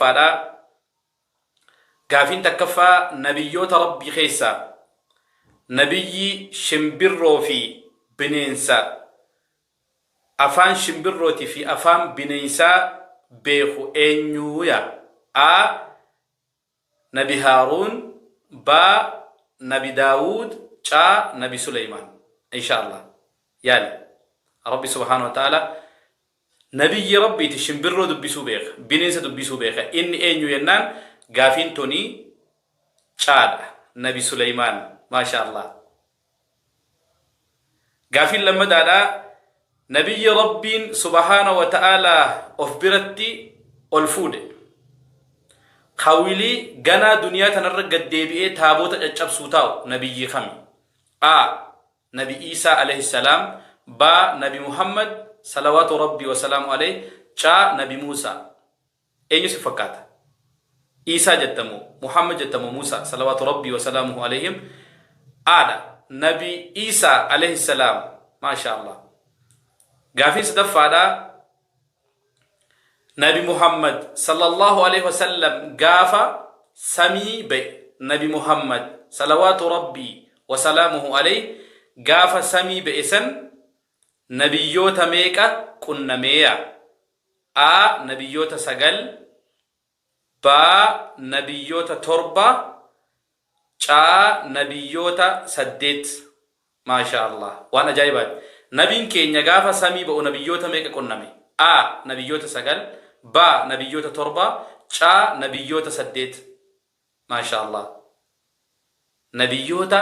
Takaffaadha. Gaafiin takkaffaa, nabiyyoota Rabbii keessaa nabiyyi shimbirroo fi bineensa, afaan shimbirrooti fi afaan bineensaa beeku eenyuuya? A. Nabi Haaruun, B. Nabi Daawuud, C. Nabi Suleymaan. Insha Allah. Yaali. Rabbi subhaanahu wa ta'ala nabiyyi Rabbiiti shimbirroo dubbisuu beeka, bineensa dubbisuu beeka. Inni eenyu jennaan, gaafiin tuni caadha. Nabi Suleymaan. Maasha Allah. Gaafiin lammadaadha. Nabiyyi Rabbiin subhaana wa ta'ala of biratti ol fuudhe, kawilii ganaa duniyaa tanarra gad deebi'ee taaboota caccabsuu taa'u nabiyyii kami? A. Nabi Iisaa alayhi salaam, B. Nabi Muhammad salawaatu Rabbii wa salaamu alayhi, C. Nabi Muusaa. Eenyu si fakkaata? Iisaa jettamoo, Muhammad jettamoo, Muusaa salawaatu Rabbii wa salaamuhu alayhim? Aadha. Nabi Iisaa alayhi salaam. Maasha Allah. Gaafiin sadaffaadha. Nabi Muhammad sallallahu alaihi wasallam gaafa samii ba'e, Nabi Muhammad salawaatu Rabbii wa salaamuhu alayhi gaafa samii ba'e san nabiyyoota meeqa qunnameeya? A. Nabiyyoota 9, B. Nabiyyoota 7, C. Nabiyyoota 8. Maashaa Allah. Waan ajaa'ibaati. Nabiin keenya gaafa samii ba'u nabiyyoota meeqa qunname? A. Nabiyyoota 9, B. Nabiyyoota 7, C. Nabiyyoota 8. Maashaa Allah. Nabiyyoota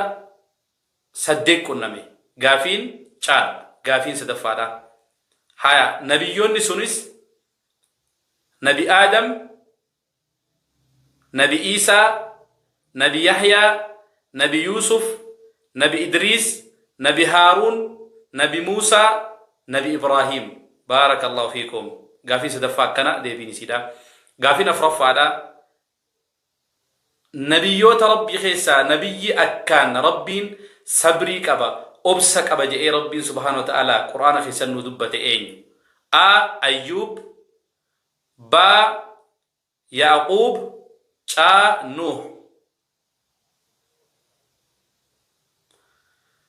8 qunname. Gaafiin caadha. Gaafiin sadaffaadha. Haya, nabiyyoonni sunis Nabi Aadam, Nabi Iisaa, Nabi Yahyaa, Nabi Yuusuf, Nabi Idriis, Nabi Haaruun, Nabi Muusaa, Nabi Ibraahiim. Baarakallahu fiikum. Gaafiin sadaffaa akkana deebiin isiidha. Gaafiin afuraffaadha. Nabiyyoota Rabbii keessaa nabiyyi akkaan Rabbiin sabrii qaba, obsa qaba je'ee Rabbiin subhaanahu wa ta'aalaa Qur'aana keessatti nuu dubbate eenyu? A. Ayyuub, B. Ya'quub, C. Nuuh.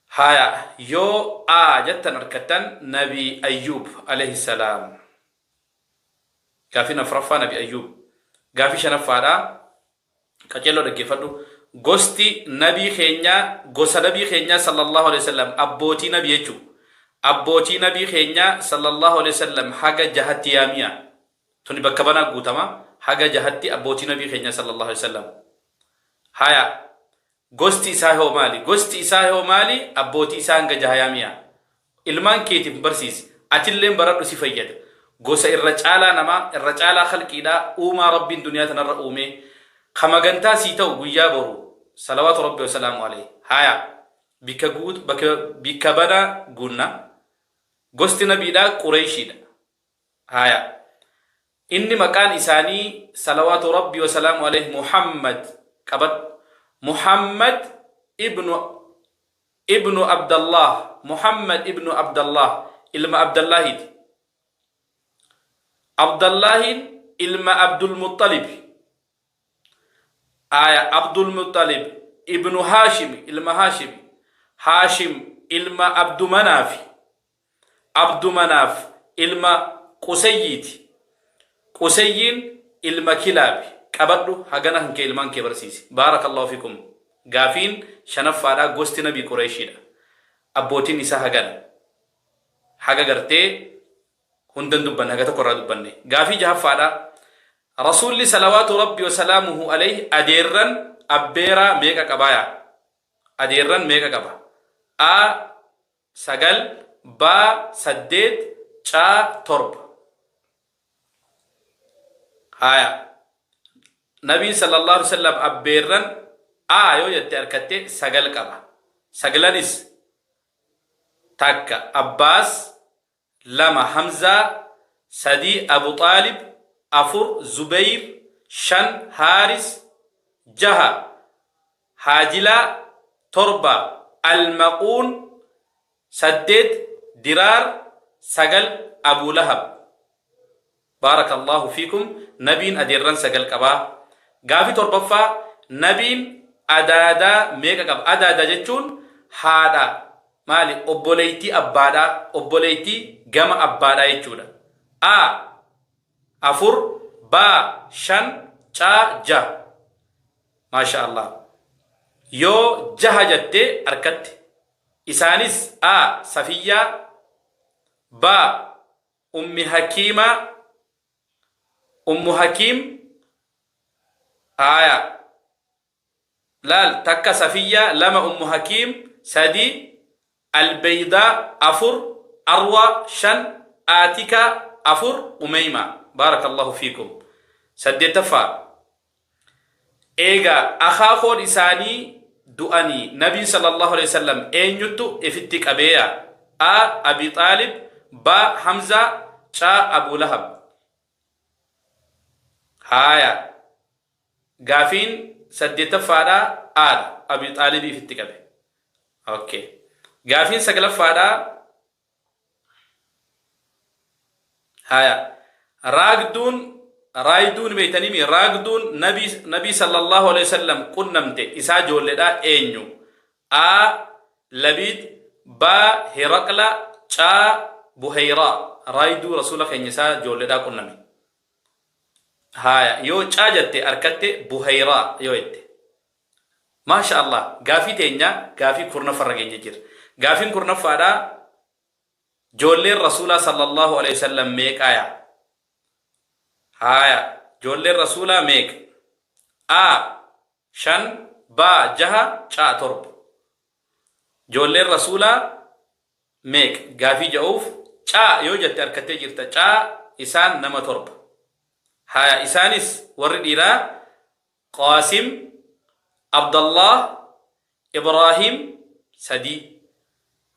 Haya, yoo A jettan arkattan, Nabi Ayyuub alayhi salaam. Gaafiin afuraffaa Nabi Ayyuub. Gaafii shanaffaadha. Qaceelloo dhaggeeffadhu. Gosti nabii keenyaa, gosa nabii keenyaa sallallahu alaihi wasallam, abbootii nabii jechuudha. Abbootii nabii keenyaa sallallahu alaihi wasallam haga jahatti yaamiya. Tuni bakka banaa guutama. Haga jahatti abbootii nabii keenyaa sallallahu alaihi wasallam. Haya. Gosti isaa hoo maali? Gosti isaa hoo maali? Abbootii isaa hanga jaha yaamiya. Ilmaan keetiif barsiisi. Atilleen baradhu, si fayyada. Gosa irra caalaa namaa, irra caalaa khalqiidhaa, uumaa Rabbiin duniyaa tanarra uumee, ka magantaa sii ta'u guyyaa boru, salawaatu Rabbi wasalaamu alayhi. Haya. Bikka guut, bakka bikka banaa guunna. Gosti nabiidhaa Qureeshiidha. Haya. Inni maqaan isaanii salawaatu Rabbi wasalaamu alayhi Muhammad qabadhu. Muhammad ibnu Abdallah, Muhammad ibnu Abdallah, ilma Abdallahiiti. Abdallahiin ilma Abdul Muxalib. Aya, Abdul Muxalib ibnu Haashim, ilma Haashim. Haashim ilma Abdu Manaafi. Abdu Manaaf ilma Qusayyiiti. Qusayyiin ilma Kilaabi. Qabadhu hagana kan kee ilmaan kee barsiisi. Baarakallahu fikum. Gaafiin shanaffaadha, gosti nabii Qureeshiidha. Abbootiin isaa hagana. Haga gartee hundan dubbanne, haga tokko irraa dubbanne. Gaafii jahaffaadha. Rasuulli salawaatu Rabbi wa salaamuhu alayhi adeerran abbeeraa meeqa qabaaya? Adeerran meeqa qaba? A. 9, B. 8, C. 7. Haya. Nabiin sallallahu alaihi wasallam abbeerran A yoo jette harkatte 9 qaba. Saglanis 1 Abbaas, 2 Hamzaa, 3 Abu Xaalib, 4 Zubayr, 5 Haaris, 6 Haajilaa, 7 Almaquun, 8 Diraar, 9 Abu Lahab. Baarakallaahu fiikum Nabiin adeerran 9 qabaa. Gaafii 7ffaa Nabiin adaadaa meeqa qaba? Adaadaa jechuun haadha maali obboleeytii abbaadhaa obboleeytii gama abbaadhaa jechuudha. A 4 B 5 C 6 Maasha Allah. Yoo jaha jatte arkatti. Isaanis A Safiyyaa B Ummi Hakiima Ummu Hakiim Aaya Laal takka Safiyyaa lama Ummu Hakiim sadi Albeydaa afur Arwaa shan Aatika afur Umeyma Baarakallahu fiikum saddeettaffaa Eega akaakoon isaanii du'anii Nabiin sallallaahu aleyhi wasallam eenyuttu ifitti qabeeya? A. Abii Xaalib B. Hamzaa C. Abuu Lahab Haaya Gaafiin saddeettaffaadhaa A dha. Abii Xaalibii ifitti qabe. Okay. Gaafiin saglaffaadhaa Haya. Raagduun raayduun beeytanii raagduun nabii nabii sallallahu alaihi wasallam qunnamte isaa joolledha eenyu? A. Labiid B. Hiraqla C. Buheyraa raayduu rasuula keenya isaa joolledhaa qunname. Haya yoo C jette arkatte Buheyraa yoo jette. Maasha Allah gaafii teenya gaafii kurnaffarra geenye jira. Gaafiin kurnaffaadha joolleen rasuulaa sallallahu alaihi wasallam meeqaaya? Haaya joolleen rasuulaa meeqa? A 5 B 6 C 7 Joolleen rasuulaa meeqa? Gaafii ja'uuf C yoo jette arkattee jirta. C isaan nama torba. Haaya isaanis warri dhiiraa Qaasim, Abdallaah, Ibraahim, 3.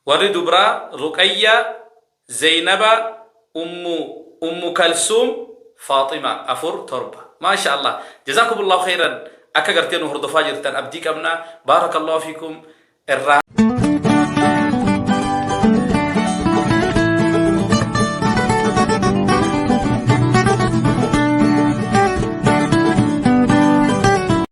Warri dubraa Ruqayyaa, Zeynaba, Ummu Ummu Kalsuum, Faaxima 4, 7. Maasha Allah. Jazaakumullahu khayran. Akka gartee nu hordofaa jirtan abdii qabna. Baarakallahu fiikum. Irraa.